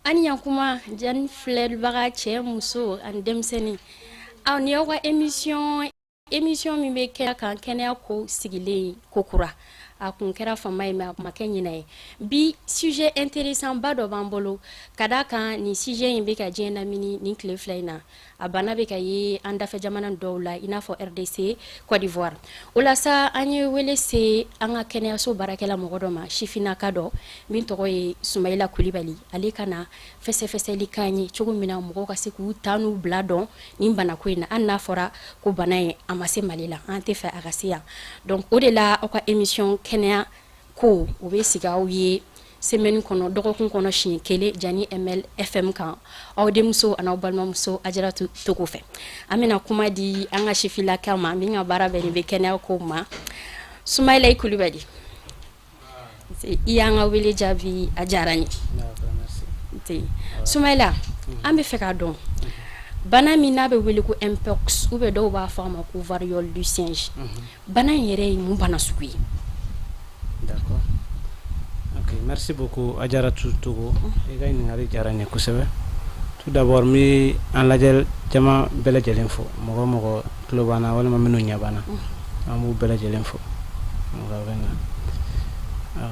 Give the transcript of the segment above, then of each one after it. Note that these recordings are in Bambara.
Ani ɲankuma jani filɛbaga, cɛ, muso ani denmisɛnnin, aw ni aw ka émission min bɛ kɛ kan kɛnɛya ko sigilen kokura. A kun kɛra fama ye, mais a ma kɛ ɲinɛ ye. Bi, sujet intéressant ba dɔ b'an bolo ka da kan. Nin sujet in bɛ ka diɲɛ lamini nin tile 2 in na. A bana bɛ ka ye an dafɛ jamana dɔw la, i n'a fɔ RDC, Côte d'Ivoire. O la sa, an ye wele se an ka kɛnɛyaso baarakɛla mɔgɔ dɔ ma, sifinnaka dɔ min tɔgɔ ye Sumayila Kulibali. Ale ka na fɛsɛfɛsɛli k'an ye cogo min na mɔgɔw ka se k'u ta n'u bila dɔn nin banako in na. Hali n'a fɔra ko bana in a ma se Mali la, an tɛ fɛ a ka se yan. Donc o de la, aw ka émission kɛnɛya ko, o bɛ sigi aw ye semaine kɔnɔ, dɔgɔkun kɔnɔ siɲɛ kelen, Jani ML FM kan, aw denmuso ani aw balimamuso Ajaratu Togo fɛ. An bɛna kuma di an ka sifinnaka ma min ka baara bɛnnen bɛ kɛnɛya ko ma. Sumayila Kulibali, i y'an ka wele jaabi, a diyara n ye. Sumayila, an bɛ fɛ k'a dɔn, bana min n'a bɛ wele ko mpox ou bien dɔw b'a fɔ a ma ko variole du singe, bana in yɛrɛ ye mun bana sugu ye? D'accord. Ok, merci beaucoup Ajaratu Togo. I ka ɲininkali diyara n ye kosɛbɛ. Tout d'abord, n bɛ an lajɛ jama bɛɛ lajɛlen fo, mɔgɔ o mɔgɔ tulo b'an na walima minnu ɲɛ b'an na, an b'u bɛɛ lajɛlen fo.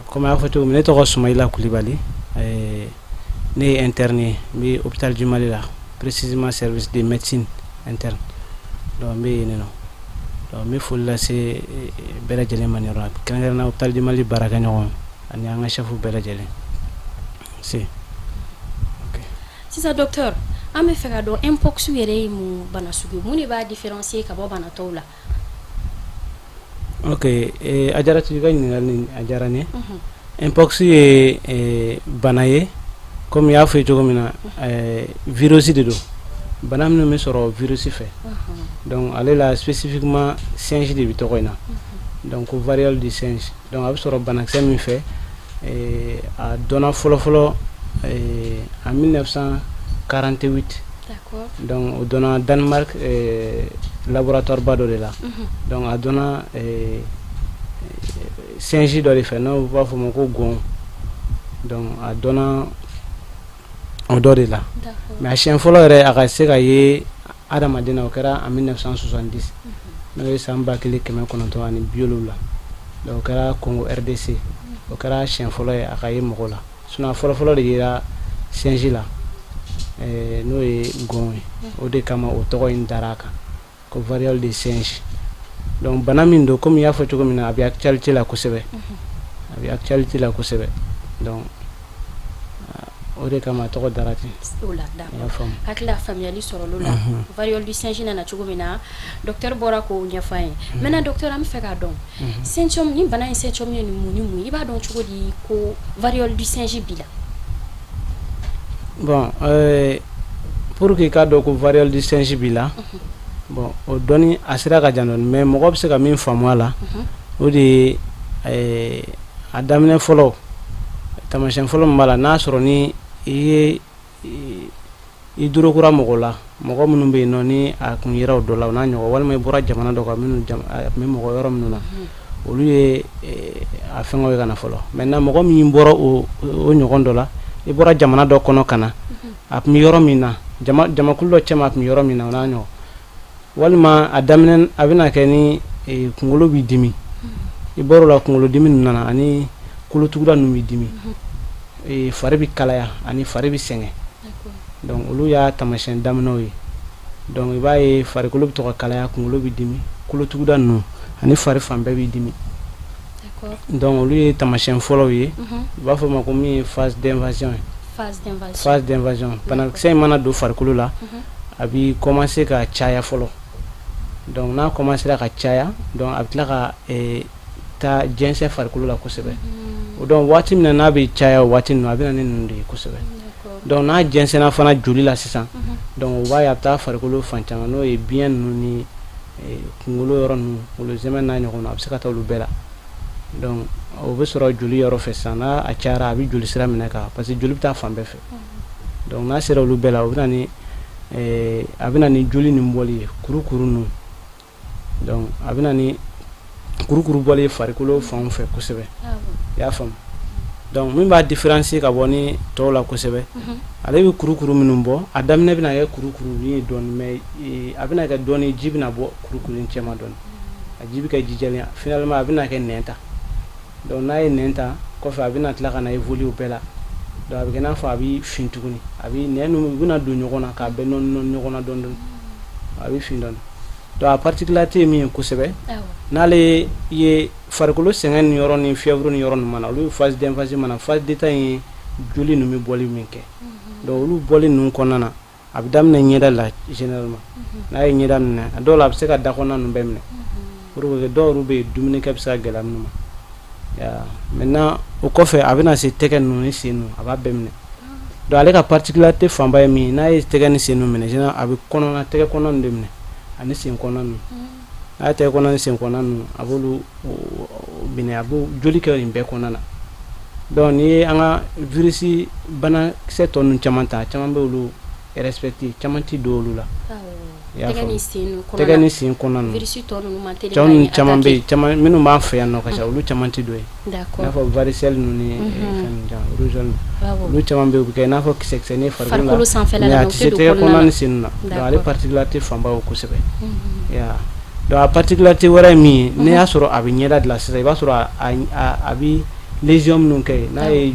Komi a y'a fɔ cogo min, ne tɔgɔ Sumayila Kulibali, ne ye interne ye, n bɛ hôpital du Mali la, précisément service de médecine interne. Donc n bɛ yen nɔ. Donc n bɛ foli lase bɛɛ lajɛlen ma nin yɔrɔ la, kɛrɛnkɛrɛnnenya hôpital du Mali baarakɛɲɔgɔn ani an ka chef bɛɛ lajɛlen. Si. Sisan docteur, an bɛ fɛ ka dɔn, mpox yɛrɛ ye mun bana sugu ye? Mun de b'a différencier ka bɔ bana tɔw la? Ok, Ajaratu, i ka ɲininkali a diyara n ye. Mpox ye bana ye, komi i y'a fɔ cogo min na, virus de don, bana minnu bɛ sɔrɔ virus fɛ. Donc ale la, spécifiquement singe de bɛ tɔgɔ in na, donc ko variole du singe. Donc a bɛ sɔrɔ banakisɛ min fɛ, a dɔnna fɔlɔ-fɔlɔ en 1948. Donc o dɔnna Danemark laboratoire ba dɔ de la. Donc a dɔnna singe dɔ de fɛ n'o b'a fɔ o ma ko gɔn. Donc a dɔnna o dɔ de la. Mais a siɲɛ fɔlɔ yɛrɛ a ka se ka ye adamaden na, o kɛra en 1970, n'o ye san 1970. Donc o kɛra Congo RDC, o kɛra siɲɛ fɔlɔ ye a ka ye mɔgɔ la. Sinon a fɔlɔ-fɔlɔ de yera singe la, n'o ye gɔn ye. O de kama o tɔgɔ in dara a kan ko variole de singe. Donc bana min don, komi i y'a fɔ cogo min na, a bɛ actualité la kosɛbɛ, a bɛ actualité la kosɛbɛ. Donc o de kama a tɔgɔ dara ten. O la, I y'a faamu? Hakili la, faamuyali sɔrɔ la. Variole du singe nana cogo min na, docteur bɔra k'o ɲɛfɔ an ye. Maintenant docteur, an bɛ fɛ k'a dɔn, symptôme ni bana in symptôme ye mun ni mun ye? I b'a dɔn cogo di ko variole du singe b'i la? Bon, pour que i k'a dɔn ko variole du singe b'i la, bon, o dɔnni a sira ka jan dɔɔni, mais mɔgɔ bɛ se ka min faamu a la, o de ye a daminɛ fɔlɔ, taamasiyɛn fɔlɔ min b'a la, n'a sɔrɔ ni i ye i dorokora mɔgɔ la, mɔgɔ minnu bɛ yen nɔ ni a kun yera o dɔ la, o n'a ɲɔgɔn, walima i bɔra jamana dɔ kan minnu a tun bɛ mɔgɔ yɔrɔ minnu na, olu ye a fɛngɛw ye ka na fɔlɔ. Maintenant, mɔgɔ min bɔra o ɲɔgɔn dɔ la, i bɔra jamana dɔ kɔnɔ ka na, a tun bɛ yɔrɔ min na, jama jamakulu dɔ cɛma, a tun bɛ yɔrɔ min na, o n'a ɲɔgɔn, walima a daminɛ a bɛna kɛ ni kunkolo b'i dimi, i bɔr'o la, kunkolodimi nana ani kolotuguda ninnu b'i dimi, fari bɛ kalaya ani fari bɛ sɛgɛn. Donc olu y'a taamasiyɛn daminɛw ye. Donc i b'a ye farikolo bɛ to ka kalaya, kunkolo bɛ dimi, kolotuguda ninnu ani fari fan bɛɛ b'i dimi. Donc olu ye taamasiyɛn fɔlɔw ye. U b'a fɔ o ma ko min ye phase d'invasion ye. Phase d'invasion, banakisɛ in mana don farikolo la, a bɛ commencer ka caya fɔlɔ. Donc n'a commencé ka caya, donc a bɛ tila ka taa jɛnsɛn farikolo la kosɛbɛ. O donc waati min na n'a bɛ caya, o waati ninnu a bɛ na ni ninnu de ye kosɛbɛ. Donc n'a jɛnsɛnna fana joli la sisan, donc o b'a ye a bɛ taa farikolo fan caman, n'o ye biyɛn ninnu ni kunkolo yɔrɔ ninnu, kunkolo zɛmɛ n'a ɲɔgɔnna, a bɛ se ka taa olu bɛɛ la. Donc o bɛ sɔrɔ joli yɔrɔ fɛ sisan. N'a a cayara, a bɛ joli sira minɛ ka, parce que joli bɛ taa fan bɛɛ fɛ. Donc n'a sera olu bɛɛ la, o bɛ na ni a bɛ na ni joli nin bɔli ye, kurukuru ninnu. Donc a bɛ na ni kurukuru bɔli ye farikolo fanw fɛ kosɛbɛ. I y'a faamu? Donc min b'a différencier ka bɔ ni tɔw la kosɛbɛ, ale bɛ kurukuru minnu bɔ, a daminɛ bɛna kɛ kurukuru ye dɔɔni, mais a bɛna kɛ dɔɔni, ji bɛna bɔ kurukuru in cɛma dɔɔni, a ji bɛ kɛ ji jɛlen. Finalement a bɛna kɛ nɛn ta. Donc n'a ye nɛn ta kɔfɛ, a bɛna tila ka na évoluer o bɛɛ la. Donc a bɛ kɛ n'a fɔ a bɛ fin tuguni, a bɛ nɛn ninnu u bɛna don ɲɔgɔn na k'a bɛɛ nɔɔni nɔɔni ɲɔgɔn na dɔɔni dɔɔni, a bɛ fin dɔɔni. Donc a particularité ye min ye kosɛbɛ, n'ale ye farikolo sɛgɛn ni yɔrɔ ni fièvre ni yɔrɔ ninnu mana, olu ye phase d'invasion mana, phase d'état ye joli ninnu bɛ bɔli min kɛ. Donc olu bɔli ninnu kɔnɔna na, a bɛ daminɛ ɲɛda la généralement. N'a ye ɲɛda minɛ, a dɔw la a bɛ se ka da kɔnɔna ninnu bɛɛ minɛ, pour que dɔw yɛrɛ bɛ yen, dumunikɛ bɛ se ka gɛlɛya minnu ma. Maintenant o kɔfɛ, a bɛna se tɛgɛ ninnu ni sen ninnu, a b'a bɛɛ minɛ. Donc ale ka particularité fanba ye min ye, n'a ye tɛgɛ ni sen ninnu minɛ, généralement a bɛ kɔnɔna, tɛgɛ kɔnɔna ninnu de minɛ ani sen kɔnɔna ninnu. N'a ye tɛgɛ kɔnɔna ni sen kɔnɔna ninnu, a b'olu minɛ, a b'o joli kɛ nin bɛɛ kɔnɔna na. Donc n'i ye an ka virus banakisɛ tɔ ninnu caman ta, caman bɛ olu respecter, caman ti don olu la. Tɛgɛ ni sen. Tɛgɛ ni sen kɔnɔna ninnu. Virus tɔ ninnu man teli. Caman caman bɛ yen, caman minnu b'an fɛ yan nɔ ka ca, olu caman ti don yen, i n'a fɔ varicelle ninnu ni fɛn ninnu caman, rougeole ninnu, olu caman bɛ yen, u bɛ kɛ i n'a fɔ kisɛ kisɛnin farikolo la, sanfɛla la. Mais a tɛ se tɛgɛ kɔnɔna ni sen ninnu na. Donc ale particularité fanba y'o kosɛbɛ. Donc a particularité wɛrɛ ye min ye, n'i y'a sɔrɔ a bɛ ɲɛda de la sisan, i b'a sɔrɔ a bɛ lésion minnu kɛ yen, n'a ye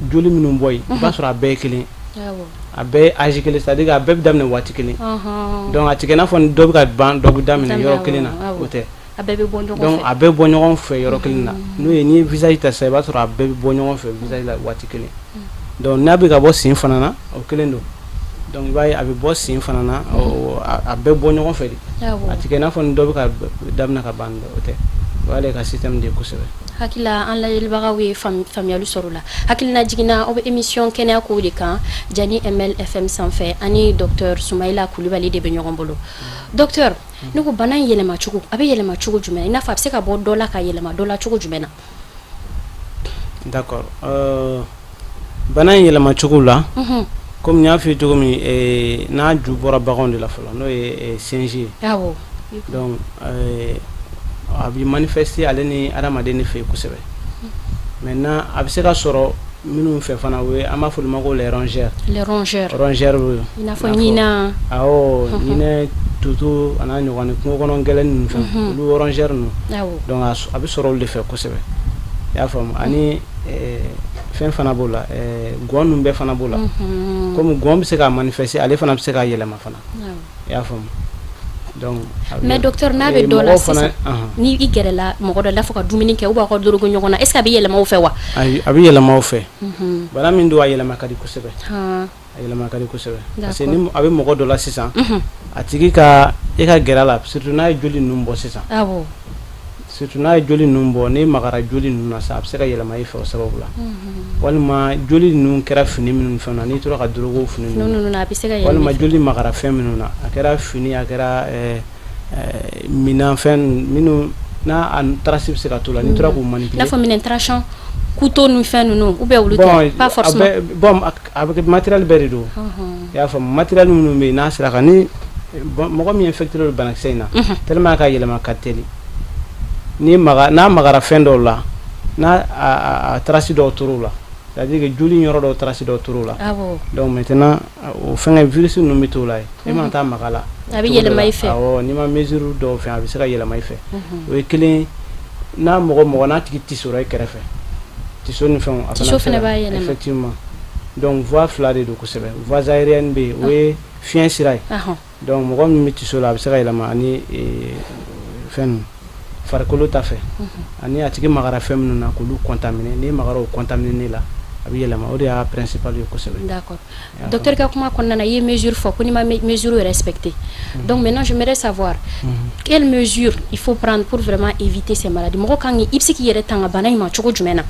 joli minnu bɔ yen, i b'a sɔrɔ a bɛɛ ye kelen, a bɛɛ ye âge kelen, c'est à dire a bɛɛ bɛ daminɛ waati kelen. Donc a tɛ kɛ i n'a fɔ ni dɔ bɛ ka ban, dɔ bɛ daminɛ yɔrɔ kelen na, o tɛ. A bɛɛ bɛ bɔ ɲɔgɔn fɛ. Donc a bɛɛ bɔ ɲɔgɔn fɛ yɔrɔ kelen na. N'o ye n'i ye visage ta sisan, i b'a sɔrɔ a bɛɛ bɛ bɔ ɲɔgɔn fɛ visage la waati kelen. Donc n'a bɛ ka bɔ sen fana na, o kelen don. Donc i b'a ye a bɛ bɔ sen fana na, a bɛɛ bɔ ɲɔgɔn fɛ de. A tɛ kɛ i n'a fɔ ni dɔ bɛ ka daminɛ ka ban, o tɛ. O y'ale ka système de ye kosɛbɛ. Hakili an lajɛlibagaw ye faamuyali sɔrɔ o la. Hakilina jiginna, aw bɛ émission kɛnɛya kow de kan Jani ML FM sanfɛ, ani docteur Sumayila Kulibali de bɛ ɲɔgɔn bolo. Docteur, ne ko bana in yɛlɛma cogo, a bɛ yɛlɛma cogo jumɛn? I n'a fɔ a bɛ se ka bɔ dɔ la ka yɛlɛma dɔ la cogo jumɛn na? D'accord, bana in yɛlɛma cogo la, komi n y'a f'i ye cogo min, n'a ju bɔra baganw de la fɔlɔ, n'o ye singe ye. Donc a bɛ manifester ale ni adamaden de fɛ yen kosɛbɛ. Maintenant a bɛ se ka sɔrɔ minnu fɛ fana, o ye an b'a fɔ olu ma ko les rongeurs. Les rongeurs. Rongeurs bɛ i n'a fɔ ɲinan. Awɔ, ɲinɛ, toto a n'a ɲɔgɔn, kungo kɔnɔ gɛlɛn ninnu fɛn, olu rongeurs ninnu. Donc a bɛ sɔrɔ olu de fɛ kosɛbɛ, i y'a faamu. Ani fɛn fana b'o la, gɔn ninnu bɛɛ fana b'o la. Komi gɔn bɛ se ka manifester, ale fana bɛ se ka yɛlɛma fana, i y'a faamu. Donc Mais docteur, n'a bɛ dɔ la sisan, ni i gɛrɛla mɔgɔ dɔ la fo ka dumuni kɛ ou bien aw ka dorogo ɲɔgɔn na, est ce que a bɛ yɛlɛma o fɛ wa? Ayi, a bɛ yɛlɛma o fɛ. Bana min don, a yɛlɛma ka di kosɛbɛ, a yɛlɛma ka di kosɛbɛ, parce que ni a bɛ mɔgɔ dɔ la sisan, a tigi ka e ka gɛrɛ a la, surtout n'a ye joli ninnu bɔ sisan, surtout n'a ye joli ninnu bɔ, n'i magara joli ninnu na sisan, a bɛ se ka yɛlɛma i fɛ o sababu la. Walima joli ninnu kɛra fini minnu fɛn na, n'i tora ka dorogo fini ninnu na, a bɛ se ka yɛlɛma. Walima joli magara fɛn minnu na, a kɛra fini, a kɛra minɛn fɛn minnu n'a a trace bɛ se ka to la, n'i tora k'u manipuler. I n'a fɔ minɛn tranchant, couteau ni fɛn ninnu, ou bien olu tɛ, pas forcément. Bon, a bɛ kɛ matériel bɛɛ de don, i y'a faamu. Matériel minnu bɛ yen, n'a sera ka ni mɔgɔ min infecté don banakisɛ in na, tellement a ka yɛlɛma ka teli, ni maga, n'a magara fɛn dɔw la, n'a a trace dɔw tor'o la, c'est à dire que joli yɔrɔ dɔw trace dɔw tor'o la. Donc maintenant o fɛngɛ virus ninnu bɛ t'o la yen, e mana taa maga la, a bɛ yɛlɛma i fɛ. Awɔ, n'i ma mesure dɔw fɛ, a bɛ se ka yɛlɛma i fɛ. O ye kelen. N'a mɔgɔ mɔgɔ n'a tigi tisora i kɛrɛfɛ, tiso ni fɛnw, a Tiso fana b'a yɛlɛma. Effectivement. Donc voie fila de don kosɛbɛ. Voie aérienne bɛ yen, o ye fiɲɛ sira ye. Donc mɔgɔ min bɛ tiso la, a bɛ se ka yɛlɛma, ani fɛn ninnu farikolo ta fɛ, ani a tigi magara fɛn minnu na k'olu contaminer. N'i magara o contaminer la, a bɛ yɛlɛma. O de y'a principal ye kosɛbɛ. D'accord. Docteur ka kuma kɔnɔna na, i ye mesure fɔ ko n'i ma mesure respecter. Donc maintenant j'aimerais savoir quelles mesures il faut prendre pour vraiment éviter ces maladies. Mɔgɔ kan i bɛ se k'i yɛrɛ tanga bana in ma cogo jumɛn na?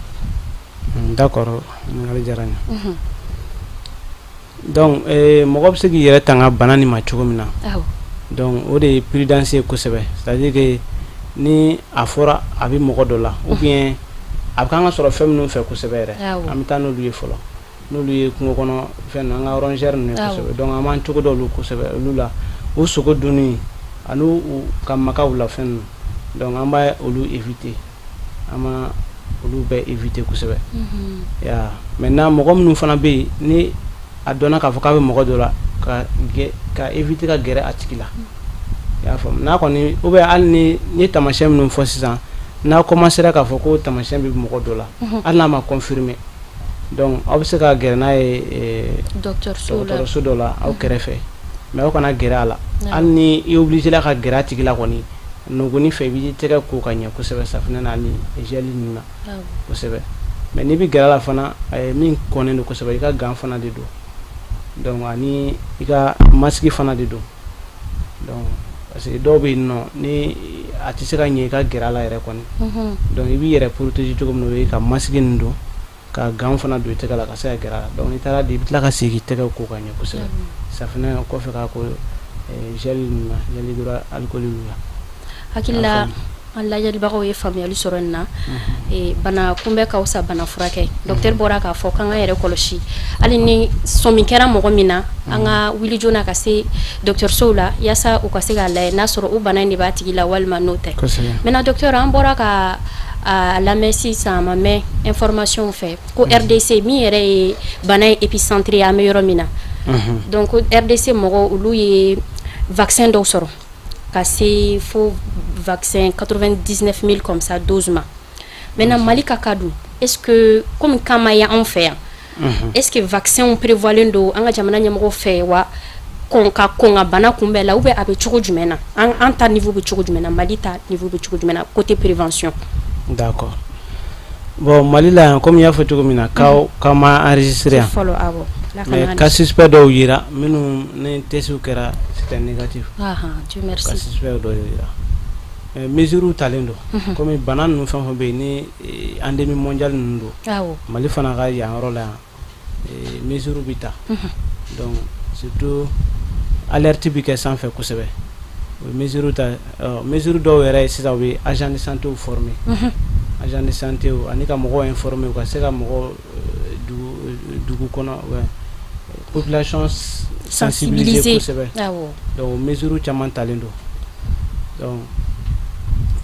D'accord, ɲininkali diyara n ye. Donc mɔgɔ bɛ se k'i yɛrɛ tanga bana nin ma cogo min na, donc o de ye prudence ye kosɛbɛ. C'est à dire que ni a fɔra a bɛ mɔgɔ dɔ la, ou bien a bɛ kan ka sɔrɔ fɛn minnu fɛ kosɛbɛ yɛrɛ, an bɛ taa n'olu ye fɔlɔ, n'olu ye kungo kɔnɔ fɛn ninnu, an ka rongeurs ninnu ye kosɛbɛ. Donc an b'an cogo dɔn olu kosɛbɛ, olu la, o sogo dunni ani u ka maga u la fɛn ninnu, donc an b'a olu éviter. An ma olu bɛɛ éviter kosɛbɛ. Ya, maintenant mɔgɔ minnu fana bɛ yen, ni a dɔnna k'a fɔ k'a bɛ mɔgɔ dɔ la, ka éviter ka gɛrɛ a tigi la. I y'a faamu? N'a kɔni, ou bien hali ni n ye taamasiyɛn minnu fɔ sisan, n'a commencera k'a fɔ ko taamasiyɛn bɛ mɔgɔ dɔ la, hali n'a ma confirmer, donc aw bɛ se ka gɛrɛ n'a ye dɔgɔtɔrɔso dɔ la aw kɛrɛfɛ, mais aw kana gɛrɛ a la. Hali ni i obligé la ka gɛrɛ a tigi la kɔni, nuguni fɛ, i b'i tɛgɛ ko ka ɲɛ kosɛbɛ safunɛ na ni gel ninnu na kosɛbɛ. Mais n'i bɛ gɛrɛ a la fana, min kɔnnen don kosɛbɛ, i ka gant fana de don, donc ani i ka masque fana de don. Donc parce que dɔw bɛ yen nɔ, ni a tɛ se ka ɲɛ i ka gɛrɛ a la yɛrɛ kɔni, donc i b'i yɛrɛ protéger cogo min na, o ye ka masque nin don, ka gant fana don i tɛgɛ la ka se ka gɛrɛ a la. Donc n'i taara di, i bɛ tila ka segin k'i tɛgɛ ko ka ɲɛ kosɛbɛ safunɛ kɔfɛ, k'a ko gel ninnu na, gel hydroalcoolique la. Hakili la, an lajɛlibagaw ye faamuyali sɔrɔ nin na. Bana kunbɛ ka fisa bana furakɛ. Docteur bɔra k'a fɔ k'an ka yɛrɛ kɔlɔsi, hali ni sɔmi kɛra mɔgɔ min na, an ka wuli joona ka se dɔgɔtɔrɔsow la, yaasa u ka se k'a lajɛ n'a sɔrɔ o bana in de b'a tigi la walima n'o tɛ. Maintenant docteur, an bɔra ka a lamɛn sisan, a ma mɛn, information fɛ ko RDC min yɛrɛ ye bana ye épicentre ye, an bɛ yɔrɔ min na, donc RDC mɔgɔw, olu ye vaccin dɔw sɔrɔ ka se fo vaccin 99 000 comme ça doses ma. Maintenant Mali ka cas dun, est-ce que comme cas ma ye anw fɛ yan, est-ce que vaccin prévoilen don an ka jamana ɲɛmɔgɔw fɛ wa, kɔn ka kɔn ka bana kunbɛn la, ou bien a bɛ cogo jumɛn na? An ta niveau bɛ cogo jumɛn na? Mali ta niveau bɛ cogo jumɛn na côté prévention? D'accord. Bon, Mali la yan, comme i y'a fɔ cogo min na, cas ma enregistré yan. Fɔlɔ, awɔ. Mais cas suspect dɔw yera, minnu ni test kɛra, c'était négatif. Dieu merci. Cas suspect dɔw yera, mais mesures talen don. Comme bana ninnu fɛn fɛn bɛ yen, ni endémie mondiale ninnu don, Mali fana ka yan yɔrɔ la yan, mesures bɛ ta. Donc surtout alerte bɛ kɛ sanfɛ kosɛbɛ. U bɛ mesures ta, mesures dɔw yɛrɛ ye sisan, u bɛ agent de santé former, agent de santé ani ka mɔgɔw informer, u ka se ka mɔgɔw dugu kɔnɔ, population sensibiliser kosɛbɛ. Donc mesures caman talen don, donc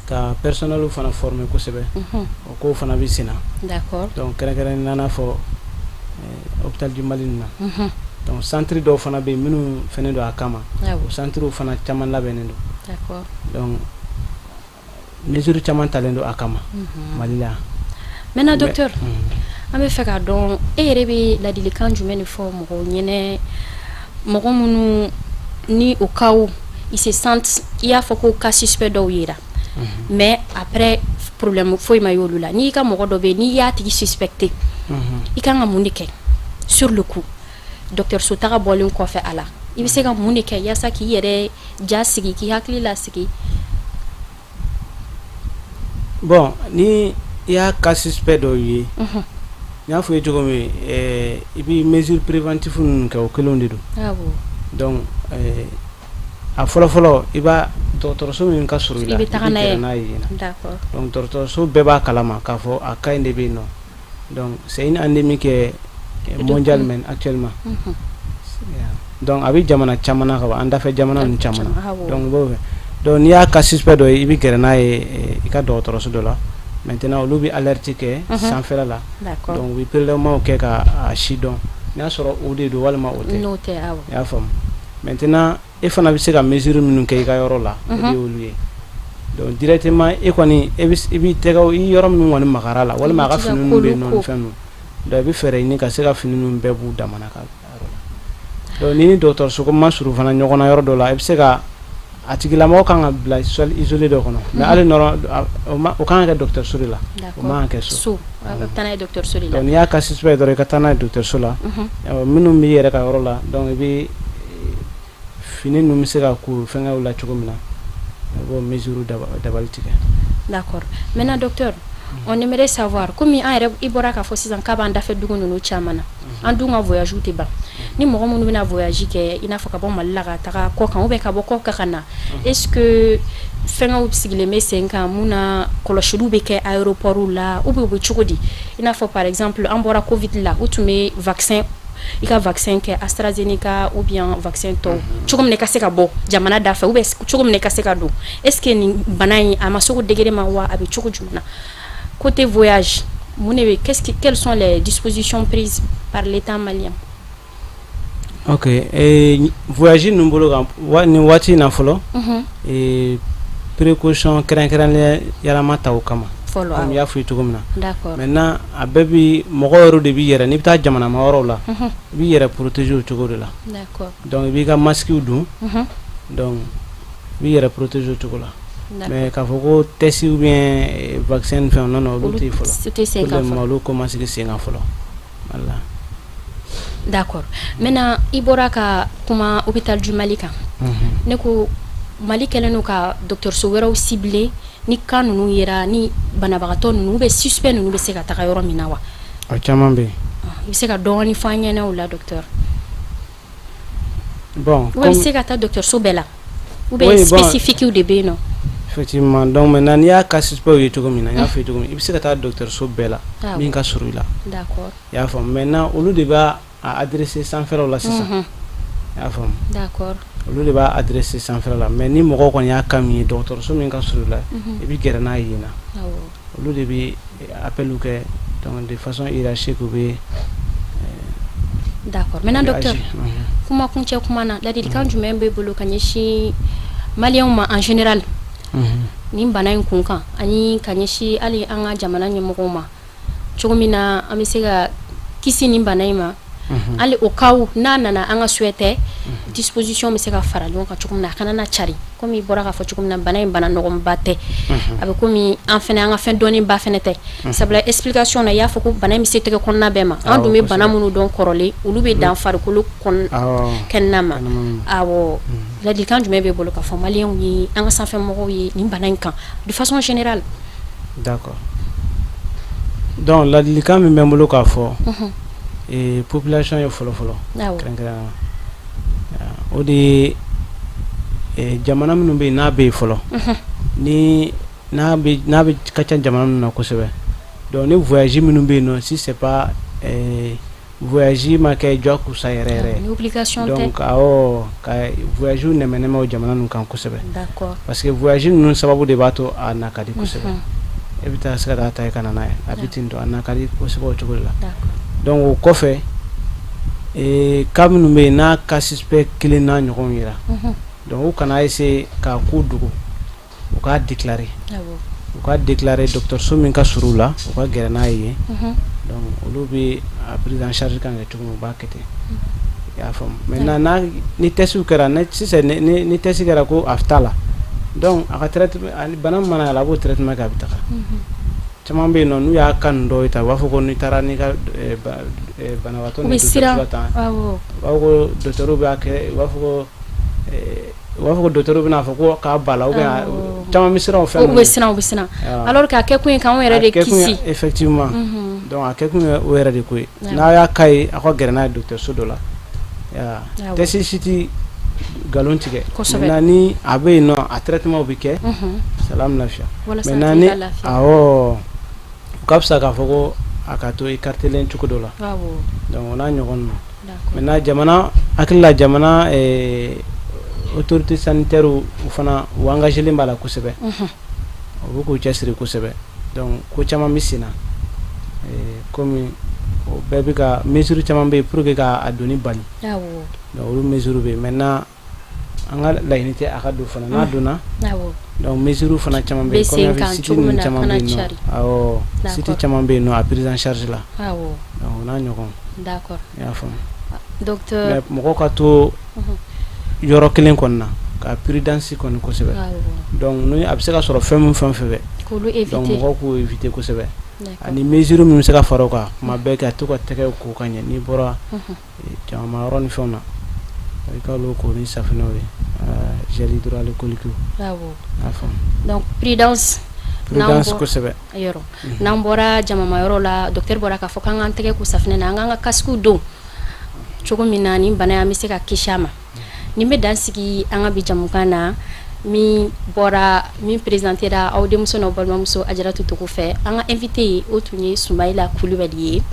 ka personnel fana former kosɛbɛ, o kow fana bɛ sen na. Donc kɛrɛnkɛrɛnnenya n'a fɔ hôpital du Mali nin na, donc centre dɔw fana bɛ yen minnu fɛnnen don a kama, o centre fana caman labɛnnen don. Donc mesure caman talen don a kama Mali la yan. Maintenant docteur, an bɛ fɛ k'a dɔn, e yɛrɛ bɛ ladilikan jumɛn de fɔ mɔgɔw ɲɛnɛ, mɔgɔ minnu ni o cas, ils se sentent, i y'a fɔ ko cas suspect dɔw yera, mais après problème foyi ma y'olu la, n'i ka mɔgɔ dɔ bɛ yen, n'i y'a tigi suspecté, i kan ka mun de kɛ sur le coup, dɔgɔtɔrɔso taga bɔlen kɔfɛ a la, i bɛ se ka mun de kɛ yaasa k'i yɛrɛ ja sigi, k'i hakili lasigi? Bon, ni i y'a cas suspect dɔw ye, n y'a fɔ i ye cogo min, i bɛ mesure préventive ninnu kɛ, o kelenw de don. Donc a fɔlɔ fɔlɔ, i b'a dɔgɔtɔrɔso min ka surun i la, i bɛ taga n'a ye n'a ye yen. D'accord. Donc dɔgɔtɔrɔso bɛɛ b'a kalama k'a fɔ a cas in de bɛ yen nɔ. Donc c'est une endémie qui est mondiale même actuellement. Donc a bɛ jamana caman na ka ban, an dafɛ jamana ninnu caman na. Donc b'o fɛ, donc n'i y'a cas suspect dɔ ye, i bɛ gɛrɛ n'a ye i ka dɔgɔtɔrɔso dɔ la. Maintenant olu bɛ alerte kɛ sanfɛla la. Donc u bɛ prélèvement kɛ ka a si dɔn n'a sɔrɔ o de don walima o tɛ. N'o tɛ, awɔ. I y'a faamu? Maintenant e fana bɛ se ka mesure minnu kɛ i ka yɔrɔ la, o de y'olu ye. Donc directement e kɔni, e bɛ i b'i tɛgɛ i yɔrɔ minnu kɔni magara la, walima a ka fini ninnu bɛ yen nɔ ni fɛn ninnu, donc i bɛ fɛɛrɛ ɲini ka se ka fini ninnu bɛɛ b'u damana ka yɔrɔ la. Donc ni dɔgɔtɔrɔso ma surun fana ɲɔgɔn na yɔrɔ dɔ la, i bɛ se ka a tigilamɔgɔ kan ka bila salle isolée dɔ kɔnɔ, mais hali nɔrɔ o kan ka kɛ dɔgɔtɔrɔso de la, o man kan ka kɛ so. So, a bɛ taa n'a ye dɔgɔtɔrɔso de la. Donc n'i y'a cas suspect dɔrɔn, i ka taa n'a ye dɔgɔtɔrɔso la. Minnu b'i yɛrɛ ka yɔrɔ la, donc i bɛ fini ninnu bɛ se ka ko fɛngɛw la cogo min na, i b'o mesure dabali tigɛ. D'accord. Maintenant docteur, on aimerait savoir, komi an yɛrɛ, i bɔra k'a fɔ sisan k'a b'an dafɛ dugu ninnu caman na, an dun ka voyage tɛ ban, ni mɔgɔ minnu bɛna voyage kɛ, i n'a fɔ ka bɔ Mali la ka taga kɔ kan, ou bien ka bɔ kɔ kan ka na, est-ce que fɛngɛw sigilen bɛ sen kan mun na, kɔlɔsiliw bɛ kɛ aéroport la, ou bien u bɛ cogo di? I n'a fɔ par exemple an bɔra Covid la, u tun bɛ vaccin, i ka vaccin kɛ AstraZeneca ou bien vaccin tɔw, cogo min na i ka se ka bɔ jamana da fɛ, ou bien cogo min na i ka se ka don. Est-ce que nin bana in, a ma se o degré ma wa, a bɛ cogo jumɛn na? Côté voyage, mun de bɛ, quelles sont les dispositions prises par l'État malien? Ok, voyage ninnu bolo kan, nin waati in na fɔlɔ, précaution kɛrɛnkɛrɛnnenya yalama ta o kama. Fɔlɔ. Komi i y'a fɔ i cogo min na. Maintenant, a bɛɛ bi mɔgɔ yɛrɛ de b'i yɛrɛ, n'i bɛ taa jamana ma yɔrɔw la, i b'i yɛrɛ protéger o cogo de la. Donc i b'i ka masque don, donc i b'i yɛrɛ protéger o cogo la. Mais k'a fɔ ko test ou bien vaccin ni fɛnw, non non, olu tɛ yen fɔlɔ. O tɛ sen kan fɔlɔ. Olu ko ma sigi sen kan fɔlɔ, voilà. D'accord. Maintenant, i bɔra ka kuma hôpital du Mali kan. Ne ko Mali kɛlen don ka dɔgɔtɔrɔso wɛrɛw ciblé ni cas ninnu yera, ni banabagatɔ ninnu ou bien suspect ninnu bɛ se ka taga yɔrɔ min na wa? A caman bɛ yen. I bɛ se ka dɔɔni fɔ an ɲɛna o la, docteur? Bon. Ou bɛ se ka taa dɔgɔtɔrɔso bɛɛ la ou bien spécifique de bɛ yen nɔ? Effectivement, donc maintenant, n'i y'a cas suspect ye cogo min na, n y'a fɔ i ye cogo min, i bɛ se ka taa dɔgɔtɔrɔso bɛɛ la min ka surun i la. I y'a faamu? Maintenant, olu de b'a a adressé sanfɛlaw la sisan. I y'a faamu? Olu de b'a adressé sanfɛla la, mais ni mɔgɔ kɔni y'a cas min ye, dɔgɔtɔrɔso min ka surun i la, i bɛ gɛrɛ n'a ye yen na. Olu de bɛ appel kɛ, donc de façon hiérarchique u bɛ. D'accord. Maintenant, docteur, kuma kuncɛ kuma na, ladilikan jumɛn b'e bolo ka ɲɛsin maliyɛnw ma en général nin bana in kun kan, ani ka ɲɛsin hali an ka jamana ɲɛmɔgɔw ma, cogo min na an bɛ se ka kisi nin bana in ma, hali au cas où n'a nana, an ka souhait tɛ, disposition bɛ se ka fara ɲɔgɔn kan cogo min na a kana na cari, komi i bɔra k'a fɔ cogo min na, bana in bana nɔgɔnba tɛ, a bɛ komi an fɛnɛ an ka fɛn dɔɔninba fɛnɛ tɛ, sabula explication na, i y'a fɔ ko bana in bɛ se tɛgɛ kɔnɔna bɛɛ ma. An dun bɛ bana minnu dɔn kɔrɔlen, olu bɛ dan farikolo kɛnɛna ma. Awɔ, ladilikan jumɛn b'e bolo ka fɔ maliyɛnw ye, an ka sanfɛmɔgɔw ye nin bana in kan de façon générale? D'accord. Donc ladilikan min bɛ n bolo k'a fɔ population ye fɔlɔ fɔlɔ, kɛrɛnkɛrɛnnenya o de ye jamana minnu bɛ yen n'a bɛ yen fɔlɔ, ni n'a bɛ n'a bɛ ka ca jamana minnu na kosɛbɛ. Donc ni voyage minnu bɛ yen nɔ, si c'est pas voyage ma kɛ jakusa yɛrɛ yɛrɛ. Ni obligation tɛ. Donc awɔ, ka voyage nɛmɛ nɛmɛ o jamana ninnu kan kosɛbɛ. Parce que voyage ninnu sababu de b'a to a na ka di kosɛbɛ. E bɛ taa se ka taa ta i ka na n'a ye, a bɛ ten tɔ, a na ka di kosɛbɛ o cogo de la. Donc o kɔfɛ, cas minnu bɛ yen n'a cas suspect kelen n'a ɲɔgɔnw yera, donc u kana essayer k'a ko dogo, u k'a déclarer. U k'a déclarer dɔgɔtɔrɔso min ka surun u la, u ka gɛrɛ n'a ye yen. Donc olu bɛ a prise en charge kan kɛ cogo min, u b'a kɛ ten. I y'a faamu? Maintenant, n'a ni test kɛra, ni sisan ni test kɛra ko a t'a la, donc a ka traitement, bana min mana a la, a b'o traitement kɛ, a bɛ taga. Caman bɛ yen nɔ, n'u y'a cas ninnu dɔw ye tan, u b'a fɔ ko n'i taara n'i ka banabaatɔ U ni bɛ siran. dɔgɔtɔrɔso la tan, u b'a fɔ ko docteur b'a kɛ, u b'a fɔ ko docteur bɛna fɔ ko k'a ba la, ou bien caman bɛ siran o fɛn U bɛ siran, u bɛ siran, alors que a kɛ kun ye k'anw yɛrɛ de kisi. Effectivement, donc a kɛ kun ye o yɛrɛ de ko ye. N'a y'a cas ye, aw ka gɛrɛ n'a ye dɔgɔtɔrɔso dɔ la. Test si tɛ nkalon tigɛ. Maintenant, ni a bɛ yen nɔ, a traitement bɛ kɛ, salam, lafiya. Maintenant, ni awɔ, o ka fisa k'a fɔ ko a ka to écarté cogo dɔ la. Donc o n'a ɲɔgɔn ninnu. Maintenant, jamana hakili la, jamana autorité sanitaire, u fana u engagé len b'a la kosɛbɛ, u bɛ k'u cɛsiri kosɛbɛ. Donc ko caman bɛ sen na, komi o bɛɛ bɛ ka mesure caman bɛ yen pour que k'a donni bali. Donc olu mesure bɛ yen. Maintenant, an ka laɲini tɛ a ka don fana, n'a donna, donc mesure fana caman bɛ yen, komi site ninnu caman bɛ yen nɔ, awɔ, site caman bɛ yen nɔ a prise en charge la. Donc o n'a ɲɔgɔn. I y'a faamu? Docteur, mais mɔgɔw ka to yɔrɔ kelen kɔni na, ka prudence kɔni kosɛbɛ. Donc ni a bɛ se ka sɔrɔ fɛn min fɛn fɛn fɛ, donc mɔgɔw k'o éviter kosɛbɛ, ani mesure min bɛ se ka fara o kan, tuma bɛɛ ka to ka tɛgɛw ko ka ɲɛ n'i bɔra jamana yɔrɔ ni fɛnw na, i ka olu ko ni safunɛw ye, gel hydroalcoolique. I y'a faamu? Donc prudence. Prudence kosɛbɛ. Yɔrɔ n'an bɔra jamama yɔrɔ la, docteur bɔra k'a fɔ k'an k'an tɛgɛ ko safunɛ na, an k'an ka casque don, cogo min na nin bana in an bɛ se ka kisi a ma. Nin bɛ dan sigi an ka bi jamukan na, min bɔra, min présentera aw denmuso n'aw balimamuso Ajaratu Togo fɛ. An ka invité ye, o tun ye Sumayila Kulubali ye.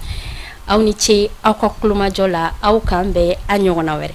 Aw ni ce aw ka kulomajɔ la, aw k'an bɛn a ɲɔgɔnna wɛrɛ.